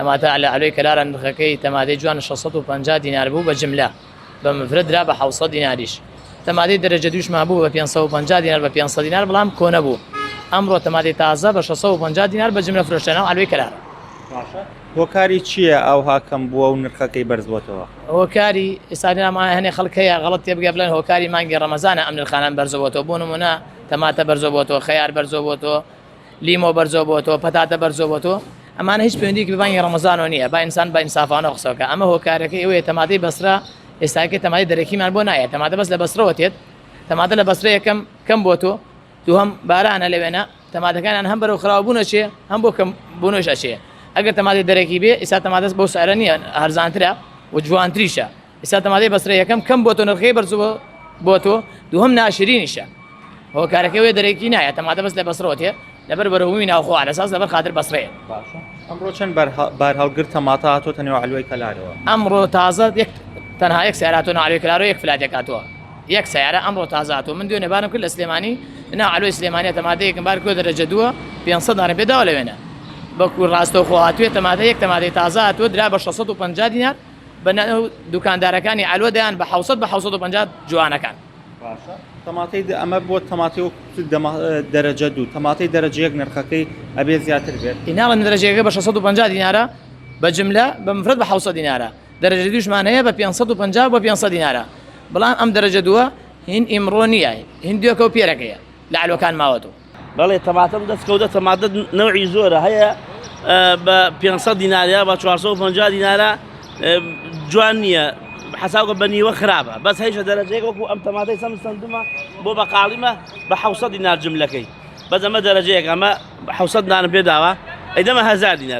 تەماتە لە عەلوەی کەلارە نرخەکەی تەماتەی جوان 650 دینار بوو بە جملە بە مفرەد درا بە 700 دیناریش تەماتەی دەرەجە دووشمان بوو بە 550 دینار بە 500 دینار بەڵام کۆنە بوو ئەمڕۆ تەماتەی تازە بە 650 دینار بە جملە فرۆشرا ناو عەلوەی کەلارە. باشە هۆکاری چییە ئاوها کەم بووە و نرخەکەی بەرز بۆتەوە؟ هۆکاری ئێستا ناما هەنێ خەڵک هەیە غەڵەت تێبگە بڵێن هۆکاری مانگی ڕەمەزانە ئەم نرخانە بەرزەوەتەوە بۆ نمونە تەماتە بەرزەوەتەوە خەیار بەرزەوەتەوە لیمۆ بەرزەوە بۆتەوە پەتاتە بەرزەوە بۆتەوە ئەمانە هیچ پەیوەندیەکی بە بانگی ڕەمەزانەوە نییە با ئینسان بە ئینسافانە قسە بکە ئەمە هۆکارەکەی ئەوەیە تەماتەی بەسرە ئێستاکە تەماتەی دەرەکیمان بۆ نایە تەماتە بەس لە بەسرەوە تێت تەماتە لە بەسرە یەکەم کەم بۆ تۆ دووهەم بارانە لەوێنە تەماتەکانیان هەم بەرەو خراوبوون ئەچێ هەم بۆ کەم بوونەوەش ئەچێ ئەگەر تەماتەی دەرەکی بێ ئێستا تەماتە بەو سعرە نییە هەرزانترە و جوانتریشە ئێستا تەماتەی بەسرە یەکەم کەم بۆ تۆ نرخەکەی بەرز بۆ تۆ دووهەم ناشرینیشە هۆکارەکەی وێ دەرەکی نایە تەماتە بەس لە بەسرەوە تێ لەبەر بەرەومی ناوخۆ على ئەساس لەبەر خاطر بەسرەیە باشە ئەمڕۆ چەند بارهەڵگر تەماتە هاتۆتە نێو عەلوەی کەلارەوە؟ ئەمڕۆ تازە یەک تەنها یەک سیارە هاتۆ ناو عەلوەی کەلارەوە یەک فلاتێک هاتووە یەک سیارە ئەمڕۆ تازە هاتووە من دوێنێ بارم کرد لە سلێمانی ناو عەلوەی سلێمانیە تەماتەیەکم بار کردووە دەرەجە دووە 500 دانە پێداوە لەوێنە بەکو ڕاستەوخۆ هاتووە تەماتە یەک تەماتەی تازە هاتووە درا بە 650 دینار بە ناو دوکاندارەکانی عەلوە دەیان بە 700 بە 750 جوانەکان. باشە تەماتەی ئەمە بۆ تەماتەی وەک دەرەجە دوو تەماتەی دەرەجە یەک نرخەکەی ئەبێ زیاتر بێت. ئی ناڵێم دەرەجە یەکە بە 650 دینارە بە جملە بە مفرەد بە 700 دینارە دەرەجە دووشمان هەیە بە 550 بۆ 500 دینارە بەڵام ئەم دەرەجە دووە هین ئیمڕۆ نییە هین دوێکە و پێرەکەیە لە عەلوەکان ماوەتەوە. بەڵێ تەماتەم دەست کەوتە تەماتە نەوعی زۆرە هەیە بە 500 دینارە بە 450 دینارە جوان نییە حەساوکە بە نیوە خراپە بەس هەیشە دەرەجەیەک وەکو ئەم تەماتەی سەم سندمە بۆ بە قاڵیمە بە 600 دینار جملەکەی بەس ئەمە دەرەجەیەک ئەمە 600 دانم پێداوە ئەیدەمە هزار دینار.